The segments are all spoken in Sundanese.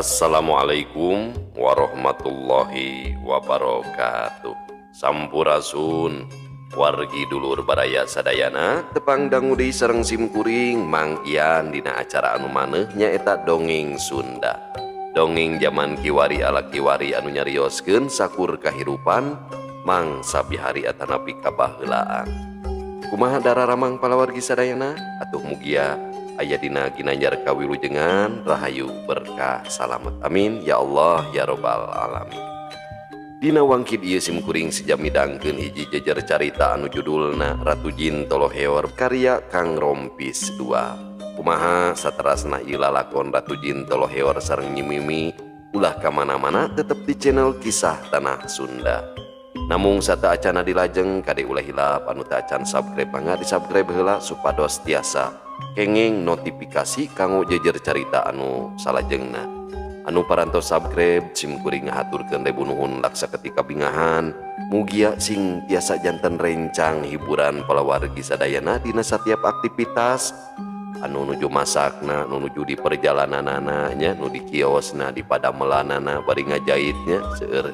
Assalamualaikum warahmatullahi wabarakatuh. Sampurasun wargi dulur baraya sadayana, tepang dangu deui sareng simkuring Mang Ian dina acara anu maneuh nyaeta Dongeng Sunda. Dongeng zaman kiwari ala kiwari anu nyarioskeun sakur kahirupan Mang sabihari atanapi kabaheulaan. Kumaha dararamang palawargi sadayana? Atuh mugia aya dina ginanjar kawilujengan, rahayu berkah salamet, amin ya Allah ya robbal alamin. Dina wangkid ieu simkuring sejam midangkeun hiji jejer carita anu judulna Ratu Jin Toloheor karya Kang Rompis 2. Kumaha saterasna ieu lalakon Ratu Jin Toloheor sareng Nyi Mimi, ulah ka mana-mana, tetep di channel Kisah Tanah Sunda. Namung sateuacana dilajeng, kade ulah hilap anu teu acan subscribe mangga di subscribe heula supados tiasa kenging notifikasi kanggo jejer carita anu salajengna. Anu parantos subscribe simkuring ngahaturkeun ribu nuhun laksa ketika bingahan, mugia sing tiasa janten rencang hiburan palawargi sadayana dina setiap aktivitas anu nuju masakna, nu nuju di perjalananana nya, nu di kiosna, di padamelanana bari ngajahitnya, seueur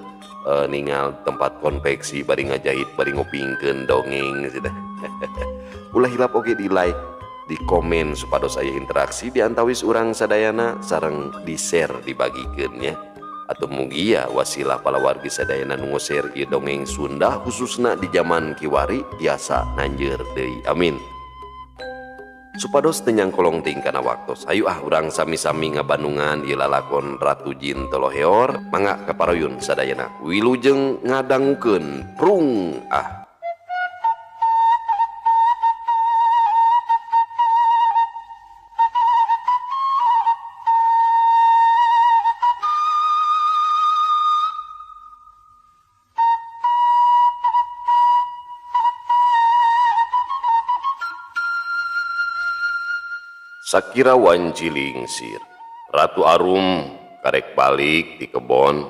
ningal tempat konveksi bari ngajahit bari ngupingkeun dongeng cenah. Ulah hilap oge di like, di komen supados aya interaksi di antawis urang sadayana sareng di share dibagikeun nya. Atau mugia wasilah palawargi sadayana nu share ieu dongeng Sunda khususna di zaman kiwari tiasa nanjeur deui, amin. Supados teu nyangkolong teuing kana waktos, ayu ah urang sami-sami ngabandungan ieu lalakon Ratu Jin Toloheor. Mangga kaparuyun sadayana, wilujeng ngadangukeun prung ah. Sakira wanci lingsir, Ratu Arum karek balik di kebon.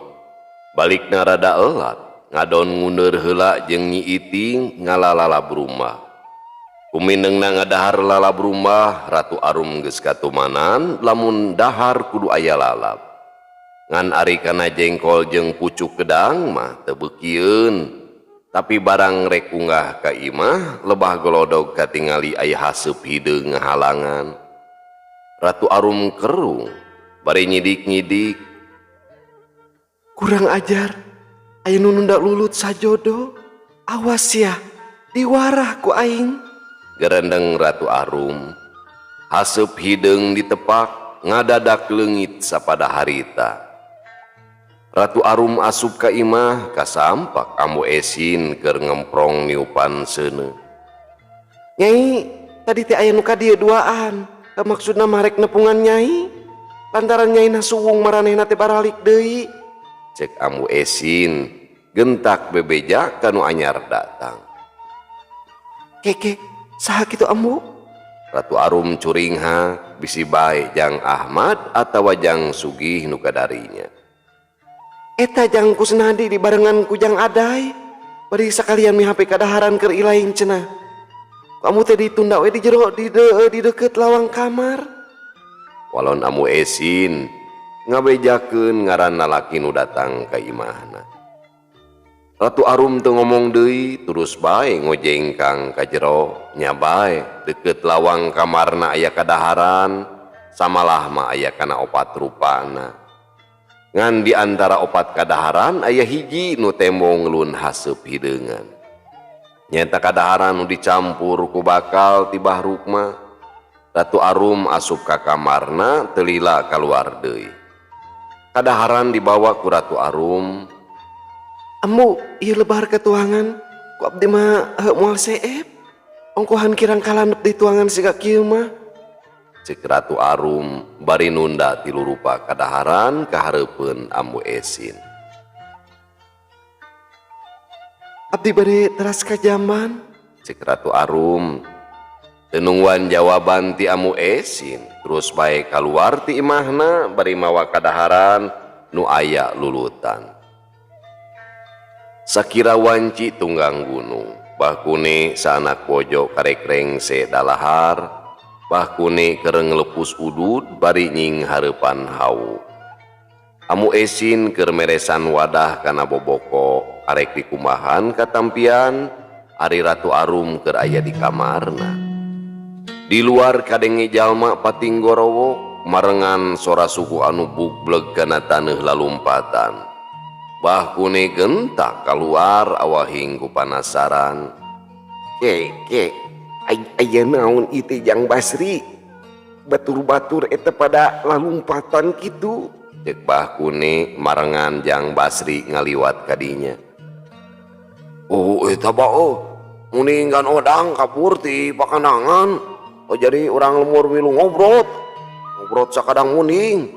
Balikna rada elat, ngadon nguneur heula jeung Nyi Iting ngalalalab rumah. Kuminengna ngadahar lalab rumah, Ratu Arum geus katumanan lamun dahar kudu aya lalab. Ngan ari kana jengkol jeung pucuk gedang mah teu beukieun. Tapi barang rek unggah ka imah, lebah golodog katingali aya haseup hideung ngahalangan. Ratu Arum kerung, bari nyidik-nyidik. Kurang ajar, aya nu nunda lulut sajodo. Awas ya, diwarah ku aing. Gerendeng Ratu Arum, haseup hideung ditepak, ngadadak leungit sapada harita. Ratu Arum asup ka imah, kasampak Ambu Esin keur ngemprong niupan seuneu. Nyai, tadi teh aya nu ka dieu duaan. Maksudna marek nepungan nyai, lantaran nyai na suwung maranehna teh baralik deui. Cek Ambu Esin gentak bebeja kanu anyar datang. Keke, saha kitu Ambu? Ratu Arum curingha bisi bae jang Ahmad atawa jang Sugih nu kadarinya. Eta jang Kusnadi dibarengan ku jang Adai. Bari sakalian mihape kadaharan keur ilaing cenah. Kamu teh ditunda we di jero di deket lawang kamar. Walon Ambu Esin ngabejakeun ngaran lalaki nu datang ka imahna. Ratu Arum teu ngomong deui, terus bae ngojengkang ka jero, nya bae deket lawang kamarna aya kadaharan, samalah mah aya kana opat rupana. Ngan di antara opat kadaharan aya hiji nu tembong ngelun haseup hideungan. Nyata kadaharan nu dicampur ku bakal tibah rukma. Ratu Arum asup ka kamarna teu lila kaluar deui. Kadaharan dibawa ku Ratu Arum. Ambu, ieu lebar ketuangan ku abdi mah heuh moal seep. Ongkohan kirang kalandep dituangan siga kieu mah. Cek Ratu Arum bari nunda tilu rupa kadaharan kahareupeun Ambu Esin. Abdi bade teras ka jamban. Cek Ratu Arum. Teu nungguan jawaban ti Ambu Esin, terus bae kaluar ti imahna bari mawa kadaharan nu aya lulutan. Sakira wanci tunggang gunung, bahkune saanak bojo karek rengse dalahar, bahkune keur nglepus udud bari nying hareupan hawu. Amu Esin keur meresan wadah kana boboko arek dikumahan katampian ari Ratu Arum keur aya di kamarna. Di luar kadenge jalma pating gorowok marengan sora suku anu bugleg kana taneuh lalumpatan. Bah Kune gentak kaluar awahing ku panasaran. Ke ke aya naon ieu teh Jang Basri? Batur-batur eta pada lalumpatan kitu. Cek Bah Kune marengan Jang Basri ngaliwat kadinya. Oh eta ba oh munding gan odang kabur ti pakandangan. Oh jadi urang lemur milu ngobrot. Ngobrot sakadang munding.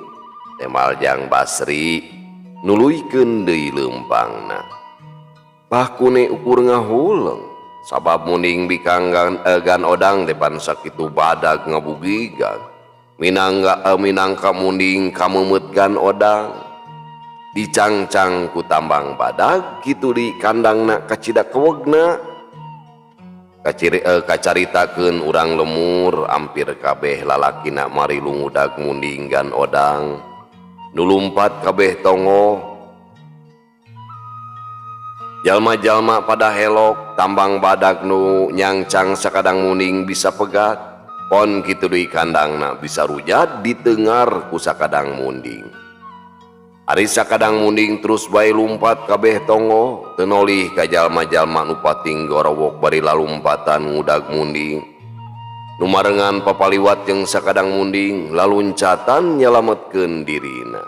Temal Jang Basri nuluykeun deui leumpangna. Bah Kune ukur ngahuleng sabab munding bikang gan odang depan sakitu badag ngabugigag. Minangka munding kamemeut gan odang dicangcang ku tambang badag kitu di kandangna kacida kewegna. Kacaritakeun urang lemur ampir kabeh lalakina marilu ngudag munding gan odang nu lumpat kabeh tongoh. Jalma-jalma pada helok tambang badag nu nyangcang sakadang munding bisa pegat. Pon kitu deui kandangna bisa rujat ditengar ku sakadang munding. Ari sakadang munding terus bae lumpat kabeh tonggoh teu nolih ka jalma-jalma nu pating gorowok bari lalumpatan ngudag munding. Nu marengan papaliwat jeung sakadang munding laluncatan nyalametkeun dirina.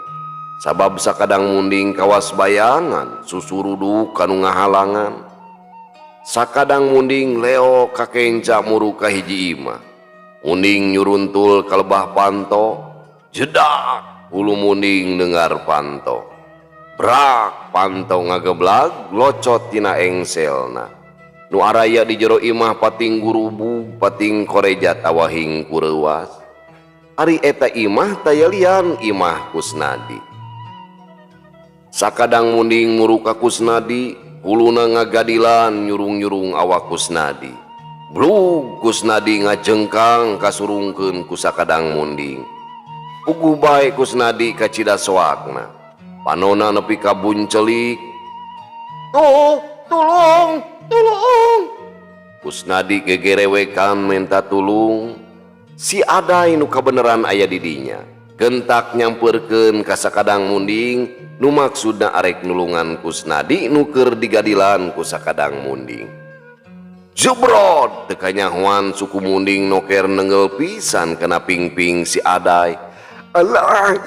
Sabab sakadang munding kawas bayangan susuruduk kanu ngahalangan. Sakadang munding leo kakenca muru ka hiji imah. Munding nyuruntul kalebah panto, jedak hulu munding dengar panto. Brak panto ngageblag locot tina engselna. Nu araya di jero imah pating gurubug pating korejat awahing kureuwas. Ari eta imah taya lian imah Kusnadi. Sakadang munding muru ka Kusnadi, huluna ngagadilan nyurung-nyurung awak Kusnadi. Blug Kusnadi ngajengkang kasurungkeun ku sakadang munding. Puguh bae Kusnadi kacida soakna. Panona nepi ka buncelik. Tuh, tulung, tulung. Kusnadi gegerewekan minta tulung. Si Adai nu kabeneran aya di dinya. Gentak nyampeurkeun ka sakadang munding nu maksudna arek nulungan Kusnadi nu keur digadilan ku sakadang munding. Jebrot teu kanyahoan suku munding noker nenggel pisan kana pingping si Adai. Alah,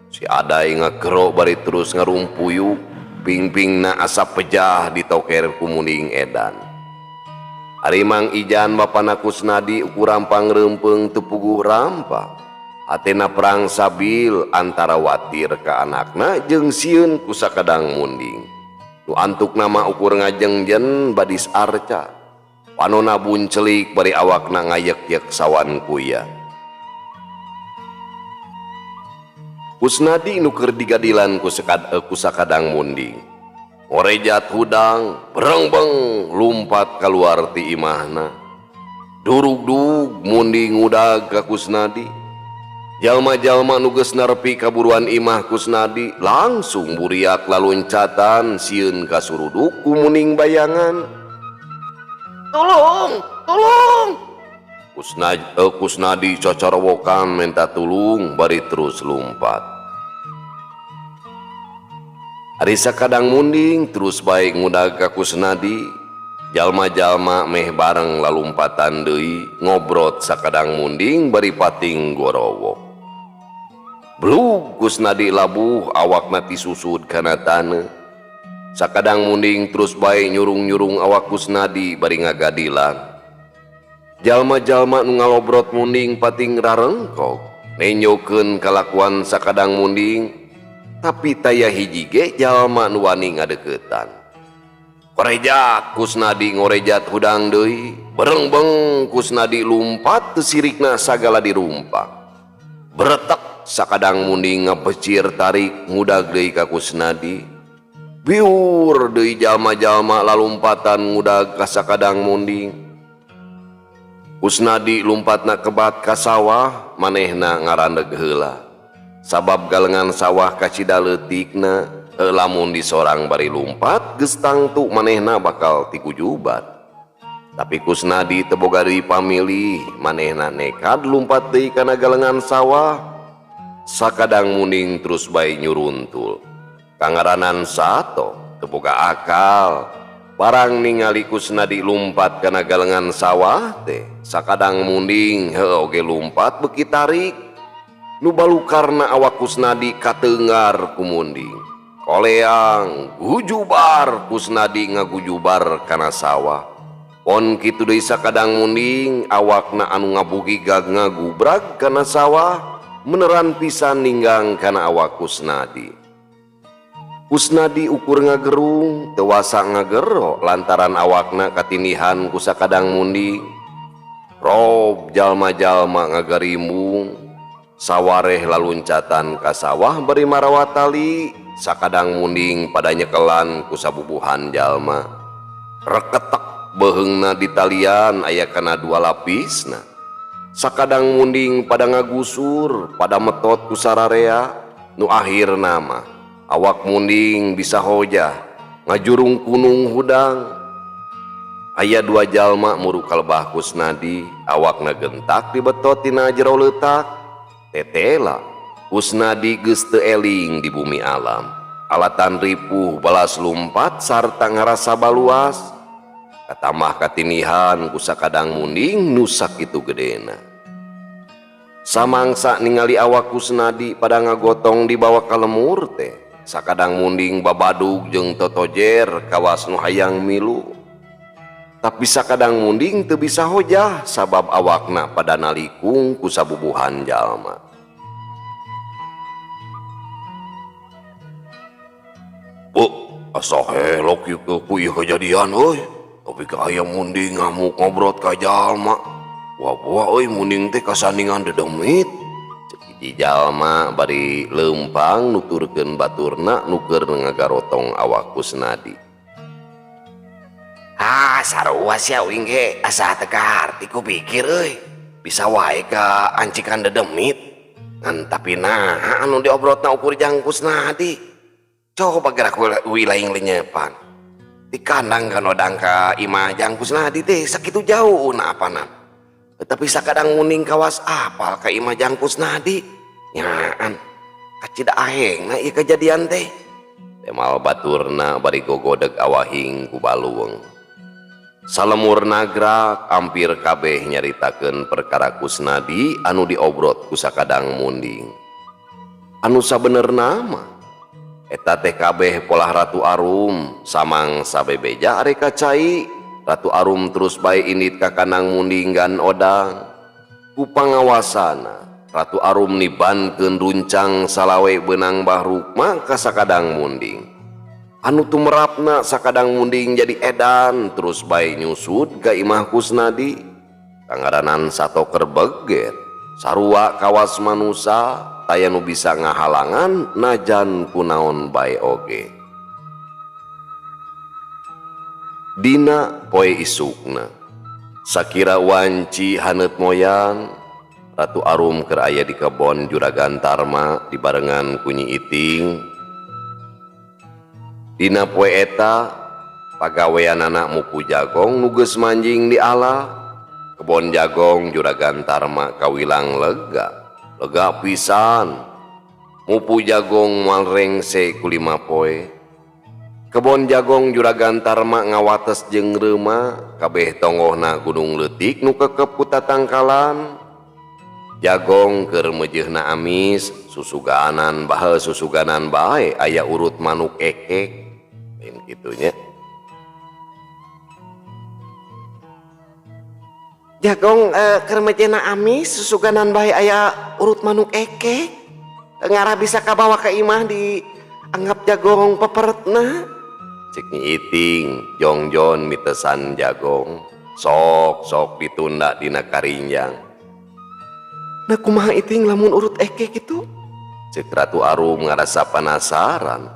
si Adai ngagero bari terus ngarumpuyu pingpingna asa pejah ditoker ku munding edan. Ari Mang Ijan bapana Kusnadi ukur rampang reumpeung teu puguh rampa. Hatena perang sabil antara watir ka anakna jeung sieun ku sakadang munding. Nu antuk nama ukur ngajengjen badis arca. Panona buncelik bari awakna ngayek-yek sawan kuya. Kusnadi nu keur digadilan ku sakadang munding. Ngorejat hudang, berengbeng lumpat kaluar ti imahna. Durug-dug munding ngudag ka Kusnadi. Jalma-jalma nu geus narepi kaburuan imah Kusnadi langsung buriak laluncatan sieun kasuruduk ku munding bayangan. Tolong, tolong. Kusnadi cocorowokan minta tulung bari terus lumpat. Ari sakadang munding terus bae ngudag ka Kusnadi. Jalma-jalma meh bareng lalumpatan deui ngobrot sakadang munding bari pating gorowok. Blug Kusnadi labuh awakna tisusud kana taneuh. Sakadang munding terus bae nyurung-nyurung awak Kusnadi bari ngagadilan. Jalma-jalma nu ngalobrot munding pating rarengkok nenyokeun kalakuan sakadang munding, tapi taya hiji ge jalma nu wani ngadeuketan. Korejat Kusnadi ngorejat hudang deui, berengbeng Kusnadi lumpat teu sirikna sagala dirumpak. Beretek sakadang munding ngabecir tarik ngudag deui ka Kusnadi. Biur deui jalma-jalma lalumpatan ngudag ka sakadang munding. Kusnadi lumpatna kebat ka sawah, manehna ngarandeg heula. Sabab galengan sawah kacida leutikna, lamun disorang bari lumpat geus tangtu manehna bakal tigujubat. Tapi Kusnadi teu boga deui pamilih, manehna nekad lumpat deui kana galengan sawah. Sakadang munding terus bae nyuruntul. Kangaranan sato teu boga akal. Barang ningali Kusnadi lumpat kana galengan sawah teh, sakadang munding heuh oge lumpat beuki tarik. Nu balukarna awak Kusnadi kateunggar ku munding. Koleang gujubar Kusnadi ngagujubar kana sawah. Pon kitu deui sakadang munding awakna anu ngabugigag ngagubrag kana sawah meneran pisan ninggang kana awak Kusnadi. Kusnadi ukur ngagerung teu wasa ngagero lantaran awakna katindihan ku sakadang munding. Rob jalma-jalma ngagarimbung sawareh laluncatan ka sawah bari marawa tali sakadang munding pada nyekelan ku sabubuhan jalma. Reketek beheungna di talian aya kana dua lapisna. Sakadang munding pada ngagusur pada metot ku sararea nu akhirna mah awak munding bisa hojah ngajurung kunung hudang. Aya dua jalma muru kalbah Kusnadi awakna gentak dibetot tina jero leutak. Tetela Kusnadi geus teu eling di bumi alam. Alatan ripuh balas lumpat sarta ngarasa baluas. Katamah katinihan ku sakadang munding nu sakitu gedena. Samangsa ningali awak Kusnadi pada ngagotong dibawa ka lemur teh, sakadang munding babadug jeung totojer kawas nu hayang milu. Tapi sakadang munding teu bisa hojah sabab awakna pada nalikung ku sabubuhan jalma. Bu, asa helok ieu ku ieu kejadian euy. Tapi ka aya munding ngamuk ngobrot ka jalma. Wah euy munding teh kasandingan dedemit. Ceuk hiji jalma bari leumpang nuturkeun baturna nu keur ngagarotong awak Kusnadi. Ah, sarua sia uing ge asa teu kaharti ku pikir euy. Bisa wae ka ancikan dedemit. Ngan tapi naha anu diobrotna ukur jang Kusnadi. Coba gerak wilayah lenyepan. Di kandang kan odang ka imah jang Kusnadi teh sakitu jauh na apana. Tapi sakadang munding kawas apal ka imah jang Kusnadi. Nyaan kacida ahengna ieu kejadian teh. Temal baturna bari gogodeg awahing ku baluweung. Salemur nagrak ampir kabeh nyaritakeun perkara Kusnadi anu diobrot ku sakadang munding. Anu sabenerna mah eta teh kabeh polah Ratu Arum samangsa bebeja arek ka cai. Ratu Arum terus bae indit ka kandang munding gan odang. Ku pangawasana Ratu Arum nibankeun runcang salawe beunang Bah Rukma ka sakadang munding. Anu tumerapna sakadang munding jadi edan terus bae nyusud ka imah Kusnadi. Kangaranan sato keur beget sarua kawas manusa taya nu bisa ngahalangan najan kunaon bae oge. Dina poe isukna sakira wanci haneut moyan Ratu Arum keur aya di kebon Juragan Tarma dibarengan ku Nyi Iting. Dina poe eta pagaweanana mupu jagong nu geus manjing di ala. Kebon jagong Juragan Tarma kawilang lega, lega pisan. Mupu jagong moal rengse ku 5 poe. Kebon jagong Juragan Tarma ngawates jeung reuma, kabeh tonggohna gunung leutik nu kekep ku tatangkalan. Jagong keur meujeuhna amis, susuganan bae susuganan bae aya urut manuk ekek. Lain kitu nya. Jagong keur meujeuhna amis, susuganan bae aya urut manuk ekek. Ngarah bisa kabawa ka imah dianggap jagong peperetna. Cek Nyi Iting, jongjon mitesan jagong, sok-sok ditunda dina karinjang. Nah kumaha Iting lamun urut ekek gitu? Cek Ratu Arum ngarasa penasaran.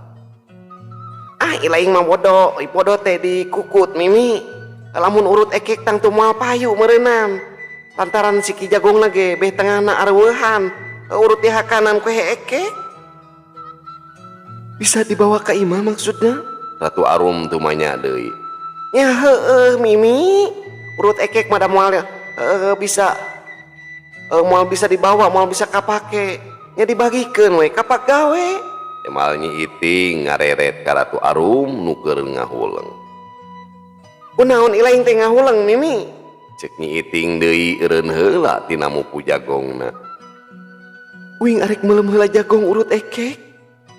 Ah ilaing mah bodoh, bodoh teh dikukut mimi. Lamun urut ekek tangtu moal payu meureunam. Lantaran siki jagongna ge beh tengahna areueuhan. Urut dihakanan ku ekek. Bisa dibawa ka imah maksudna? Ratu Arum tumanya deui. Nya heueuh Mimi, urut ekek mah da moal bisa moal bisa dibawa, moal bisa kapake. Nya dibagikeun we ka pagawe. Emal Nyi Iting ngareret ka Ratu Arum nu keur ngahuleng. Kunaon ilaing teh ngahuleng Mimi? Cek Nyi Iting deui eureun heula tina mupu jagongna. Uing arek meuleum heula jagong urut ekek.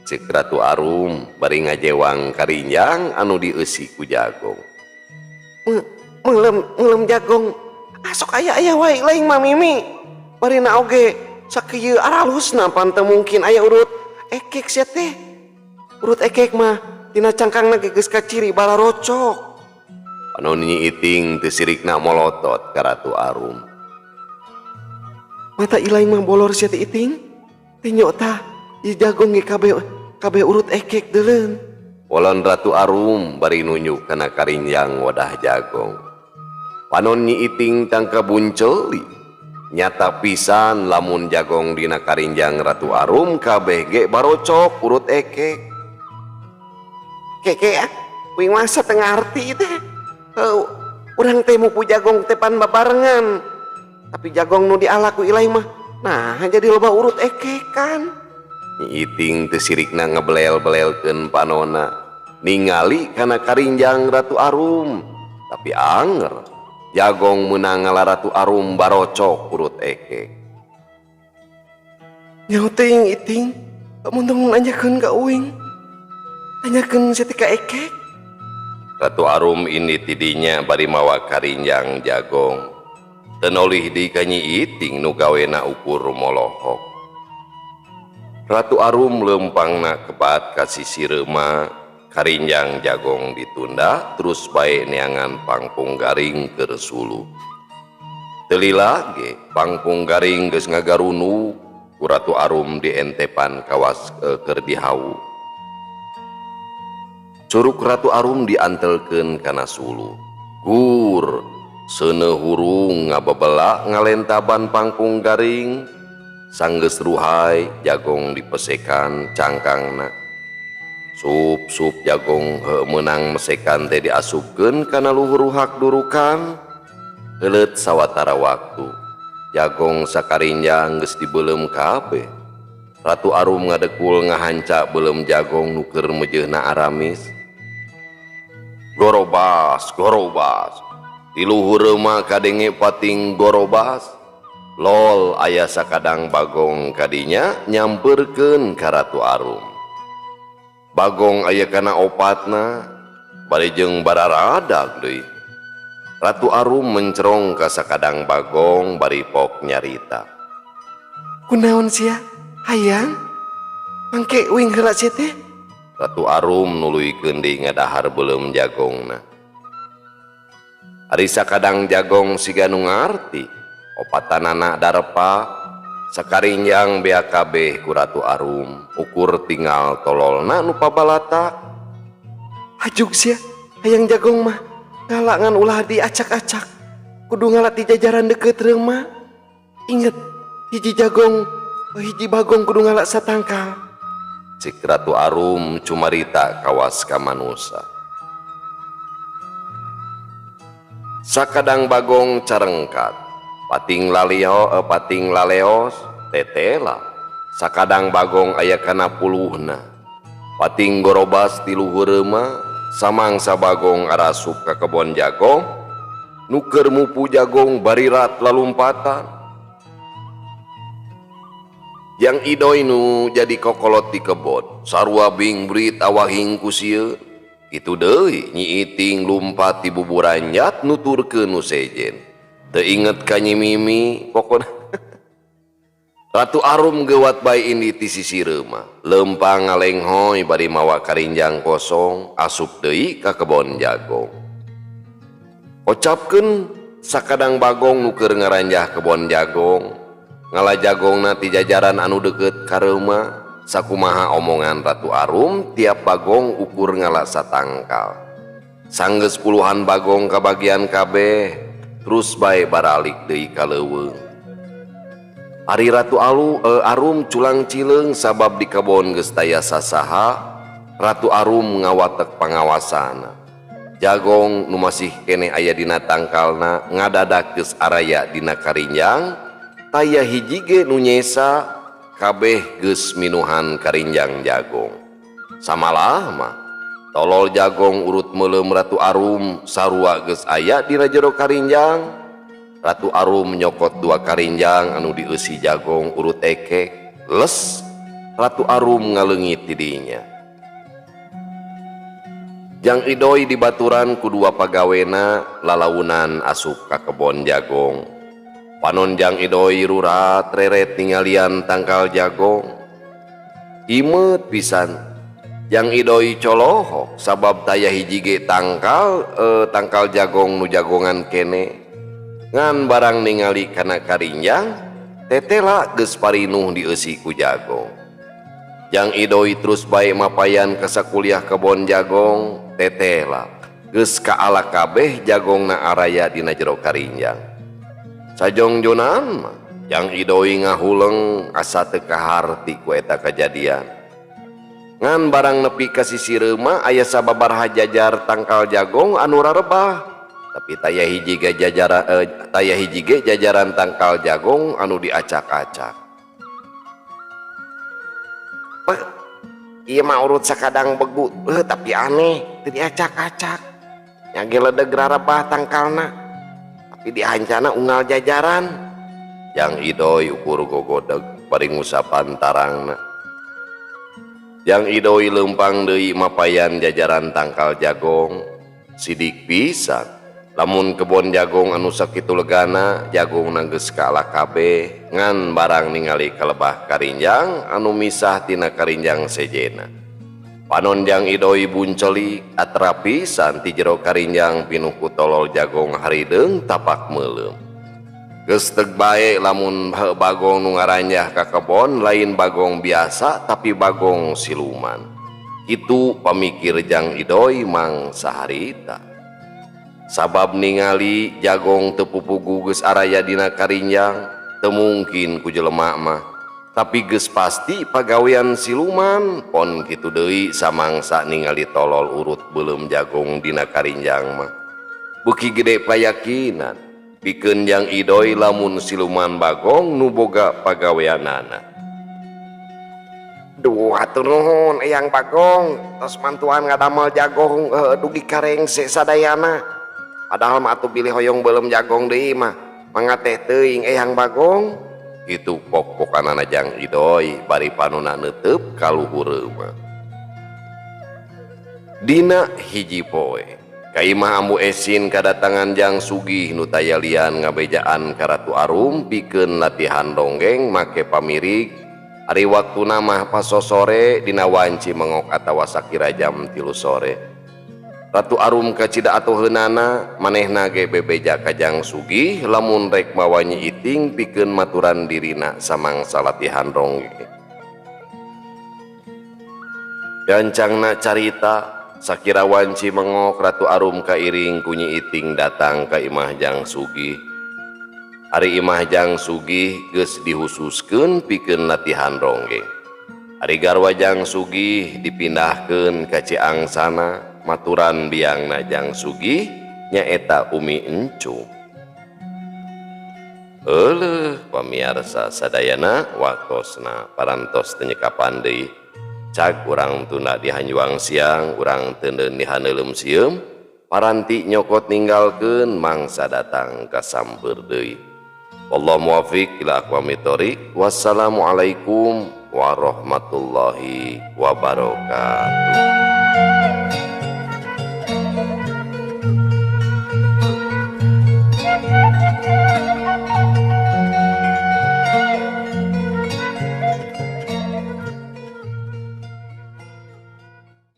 Cek Ratu Arum bari ngajewang karinjang anu dieusi ku jagong. Meuleum meuleum jagong. Asok aya-aya wae laing mah Mimi. Barina oge sakieu aralusna pan teu mungkin aya urut ekek sia teh. Urut ekek mah tina cangkangna ge geus kaciri balarocok. Panon Nyi Iting teu sirikna molotot ka Ratu Arum. Mata ilaing mah bolor sia teh Iting. Tinyo tah ieu jagong ge kabeh kabeh urut ekek deuleun. Polon Ratu Arum bari nunjuk kana karinjang wadah jagong. Panon Nyi Iting tangka bunceli. Nyata pisan lamun jagong dina karinjang Ratu Arum kabeh ge barocok urut ekek. Keke ah, uing masa teu ngarti teh. Urang teh mupu jagong teh pan babarengan. Tapi jagong nu diala ku ilaing mah nah jadi loba urut ekekan. Nyi Iting teu sirikna ngebelel-belelkeun panona ningali kana karinjang Ratu Arum. Tapi anger jagong meunang ngala Ratu Arum barocok urut ekek. Nyaho teuing Iting, mun tong nanyakeun ka uing. Tanyakeun sia teh ka ekek. Ratu Arum ini tidinya bari mawa karinjang jagong. Teu nolih deui ka Nyi Iting nu gawena ukur molohok. Ratu Arum leumpangna kebat ka sisi reuma, karinjang jagong ditunda terus bae neangan pangpung garing keur suluh. Teu lila ge pangpung garing geus ngagarunuk ku Ratu Arum dientepan kawas keur dihawu. Curuk Ratu Arum diantelkeun kana suluh. Gur seuneu hurung ngabebelak ngalentaban pangpung garing. Sanggeus ruhai jagong dipesekan cangkangna. Sup-sup jagong heuh meunang mesekan teh diasupkeun kana luhur ruhak durukan. Heuleut sawatara waktu jagong sakarinjang geus dibeuleum kabeh. Ratu Arum ngadekul ngahanca beuleum jagong nu keur meujeuhna aramis. Gorobas, gorobas. Di luhur reuma kadenge pating gorobas. Lol aya sakadang bagong kadinya nyamperkeun ka Ratu Arum. Bagong aya kana opatna bari jeung bararadag deui. Ratu Arum mencerong ka sakadang bagong bari pok nyarita. Kunaon sia? Hayang? Mangke uing heula sia teh? Ratu Arum nuluykeun deui ngadahar beuleum jagongna. Ari sakadang jagong siga nu ngarti, opatanana darepa sakarinjang bea kabeh ku Ratu Arum, ukur tinggal tololna nu pabalata. Hajug sia, hayang jagong mah ngala ngan ulah diacak-acak. Kudu ngala di jajaran deukeut reuma. Inget, hiji jagong, hiji bagong kudu ngala satangkal. Cik Ratu Arum cumarita kawas ka manusa. Sakadang bagong carengkat, pating lalio, pating laleos, tetela. Sakadang bagong aya kana puluhna. Pating gorobas ti luhur reuma, samangsa bagong arasup ka kebon jagong, nu keur mupu jagong barirat lalumpatan. Yang idoi nu jadi kokolot di kebon, sarua bingbrit awahing ku sieun. Kitu deui Nyi Iting lumpat di buburanjat nuturkeun nu sejen. Teu inget ka Nyi Mimi pokona. Ratu Arum geuwat bae indi ti sisi reuma. Leumpang ngalenghoy bari mawa karinjang kosong asup deui ka kebon jagong. Ocapkeun sakadang bagong nu keur ngaranjah kebon jagong. Ngala jagongna ti jajaran anu deukeut ka reuma. Sakumaha omongan Ratu Arum tiap bagong ukur ngala satangkal. Sanggeus puluhan bagong kabagian kabeh terus bae baralik deui ka leuweung. Ari Ratu Arum culang cileung sabab di kebon geus taya sasaha. Ratu Arum ngawatek pangawasana. Jagong nu masih keneh aya dina tangkalna ngadadak geus araya dina karinjang, taya hiji ge nu nyesa, kabeh geus minuhan karinjang jagong. Samalah mah tolol jagong urut meuleum Ratu Arum sarua geus aya dina jero karinjang. Ratu Arum nyokot dua karinjang anu dieusi jagong urut ekek, les Ratu Arum ngaleungit ti dinya. Jang Idoi dibaturan ku dua pagawena lalaunan asup ka kebon jagong. Panon Jang Idoi rurat reret ningalian tangkal jagong. Imet pisan Jang Idoi colohok sabab taya hiji ge tangkal jagong nu jagongan kene. Ngan barang ningali kana karinjang tetela geus parinuh dieusi ku jagong. Jang Idoi terus bae mapayan ka sakuliah kebon jagong, tetela geus kaala kabeh jagongna araya dina jero karinjang. Sajongjonan mah Jang Idoi ngahuleng asa teu kaharti ku eta kajadian. Ngan barang nepi ka sisi reuma aya sababaraha jajar tangkal jagong anu rarebah. Tapi taya hiji ge taya hiji ge jajaran tangkal jagong anu diacak-acak. Peh, ieu mah urut sakadang begu, tapi aneh teu diacak-acak. Nya ge ledeg rarebah tangkalna, tapi dihancana unggal jajaran. Jang Idoi ukur gogodeg bari ngusapan tarangna. Jang Idoi leumpang deui mapayan jajaran tangkal jagong, sidik pisan. Lamun kebon jagong anu sakitu legana, jagongna geus kaala kabeh, ngan barang ningali kalebah karinjang anu misah tina karinjang sejena. Panon Jang Idoi buncelik atra pisan ti jero karinjang pinuh ku tolol jagong harideung tapak meuleum. Geus teg bae lamun bagong nu ngaranjah ka kebon lain bagong biasa tapi bagong siluman. Kitu pamikir Jang Idoi mangsa harita. Sabab ningali jagong teu pupugu geus araya dina karinjang, teu mungkin ku jelema mah. Tapi geus pasti pagawean siluman, pon kitu deui samangsa ningali tolol urut beuleum jagong dina karinjang mah. Beuki gede payakinan, pikeun Jang Idoi lamun siluman bagong nu boga pagaweanana. Duh, hatur nuhun Eyang Bagong, tos mantuan ngadamel jagong dugi karengse sadayana. Padahal mah atuh bilih hoyong beuleum jagong deui mah, mangga teh teuing Eyang Bagong. Kitu pok-pokanana Jang Idoi bari panona neuteup ka luhur mah. Dina hiji poe, ka imah Ambu Esin kadatangan Jang Sugih nu taya lian ngabejaan ka Ratu Arum pikeun latihan donggeng make pamirig. Ari waktuna mah pasosore dina wanci mengok atawa sakira jam 3 sore. Ratu Arum kacida atuheunana manehna ge bebeja ka Jang Sugih lamun rek mawa Nyi Iting pikeun maturan dirina samangsa latihan ronggeng. Gancangna carita sakira wanci mengok Ratu Arum kairing ku Nyi Iting datang ka imah Jang Sugih. Ari imah Jang Sugih geus dihususkeun pikeun latihan ronggeng. Ari garwa Jang Sugih dipindahkeun ka Ciangsana. Maturan biangna Jang Sugih nyaeta Umi Encum. Euleuh pamiarsa sadayana waktosna parantos teu nyekapan deui. Cag urang tunda di hanjuang siang, urang teuneun di haneuleum sieum, paranti nyokot ninggalkeun mangsa datang ka sampeur deui. Wallahu muwaffiq ila aqwamit thoriq. Wassalamualaikum warahmatullahi wabarakatuh.